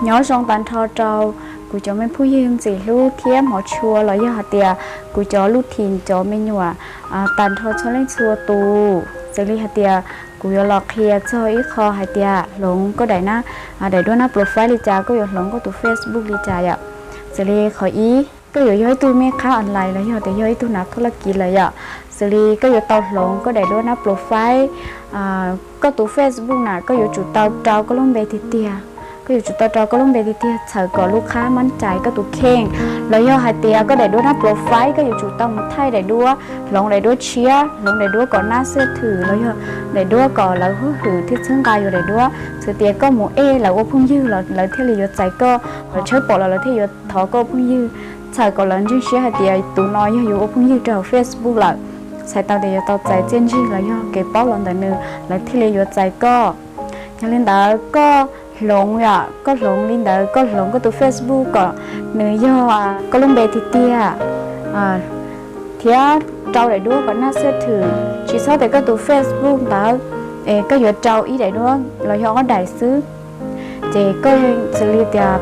Nyob zoo tag nrho rau kuv cov me phooj ywg ntxim hlub thiab hmov tshua los yog hais tias kuv cov lub thim cov me nyuam tag nrho txhua leej txhua tus. Xws li hais tias kuv yuav los qhia txog ib qho hais tias hloov koj daim na, daim duab nab profile li cas, koj yuav hloov koj tus Facebook li cas yom. Xws li qhov ib, koj yuav yog ib tug mej khab online los yog tias yog ib tug nav thoj laj kiv lawm yom. Xws li koj yuav tau hloov koj daim duab nab profile, koj tus Facebook na koj yuav tsum tau rau koj lub npe tiag tiag. Koj yuav tsum tau rau koj lub npe tiag tiag txhawm kom lub qhab mab cais koj tus kheej. Los yog hais tias koj daim duab nab profile koj yuav tsum tau mus thaij daim duab, hloov daim duab tshiab, hloov daim duab kom nab xia thwm los yog daim duab kom lawv hwm thiab txhawb nqa yus daim duab. Xws tias koj mus ej lawv ua phooj ywg los lawv thiaj li yuav txais koj, lawv tshawb pom los lawv thiaj yuav thov koj ua phooj ywg. Txhawm kom lawv ntseeg siab hais tias tus no yog yuav ua phooj ywg rau hauv Facebook lawm, txhais tau tias yuav tau txais txiaj ntsig los yog kev paub los ntawm nws lawv thiaj li yuav txais koj. Yog li ntawd koj hloov yom, koj hloov li ntawd, koj hloov koj tus Facebook kom nws yog koj lub npe tiag tiag thiab rau daim duab kom nab xia thwm. Tsis txhob tias koj tus Facebook ntawd es koj yuav rau ib daim duab los yog ob daim xwb. Ces koj xws li tias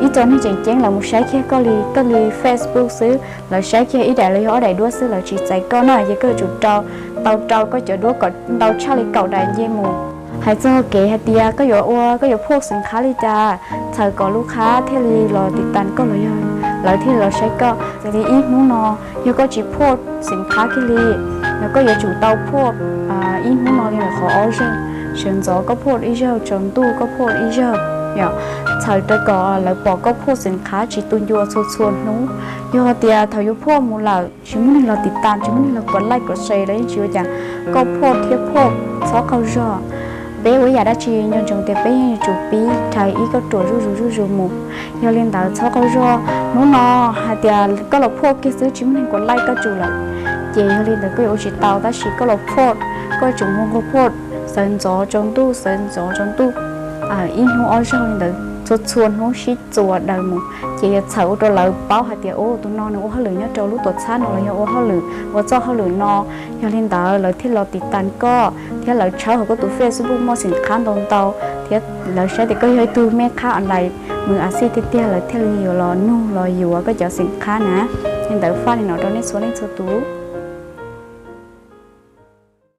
ib co neeg tseem ceeb lawv mus saib kiag koj li, koj li Facebook xwb, lawv saib kiag ib daim los yog ob daim duab xwb lawv tsis txais koj na, ces koj yuav tsum rau, tau rau koj cov duab kom ntau tshaj li kaum daim nce mus. Hais txog kev hais tias koj yuav ua, koj yuav phoj xeem qhab li cas txhawm kom lub qhab thiaj li los tiv tas koj los yog lawv thiaj li los saib koj. Xws li ib hnub no yog koj tsis phoj xeem qhab kiag li, no koj yuav tsum tau phoj ib hnub no li ntawm qhov ob zaug, sawv ntxov koj phoj ib zaug, tsaus ntuj koj phoj ib zaug, yog txhawm rau kom lawv pom koj phoj xeem qhab tsis tu ncua txhua txhua hnub. Yog tias thaum yuav phoj mus lawm tsis muaj neeg los tiv tas, tsis muaj neeg los kom like kom share los yeej tsis ua cas, koj phoj thiab phoj txhob qaug zog. Peb ua ib yam dab tsi nco ntsoov tias peb yeej yuav tsum pib rhais ib kauj ruam zuj zus zuj zus mus. Yog li ntawd txhob qaug zog, hnub no hais tias koj los phoj kiag xwb tsis muaj neeg kom like koj tsum lawm, ces yog li ntawd koj yuav ua tsis tau, tab sis koj los phoj, koj tsum mus nqua phoj sawv ntxov tsaus ntuj, sawv ntxov tsaus ntuj, ib hnub ob zaug li ntawd txhua txhua hnub sib txuas daws mus, ces yuav txhawm ua rau lawv paub hais tias tus no nws ua hauj lwm nyob rau lub tuam txhab no los yog ua hauj lwm ua txoj hauj lwm no. Yog li ntawd lawv thiaj los tiv tas koj thiab lawv tshawb hauv koj tus Facebook muaj xeem qhab ntau ntau, thiab lawv saib tias koj yog ib tug mej qhab online mus a xij tiag tiag lawv thiaj li yuav los nug los yuav koj cov xeem qhab na. Li ntawd faj li no rau nej txhua leej txhua tus.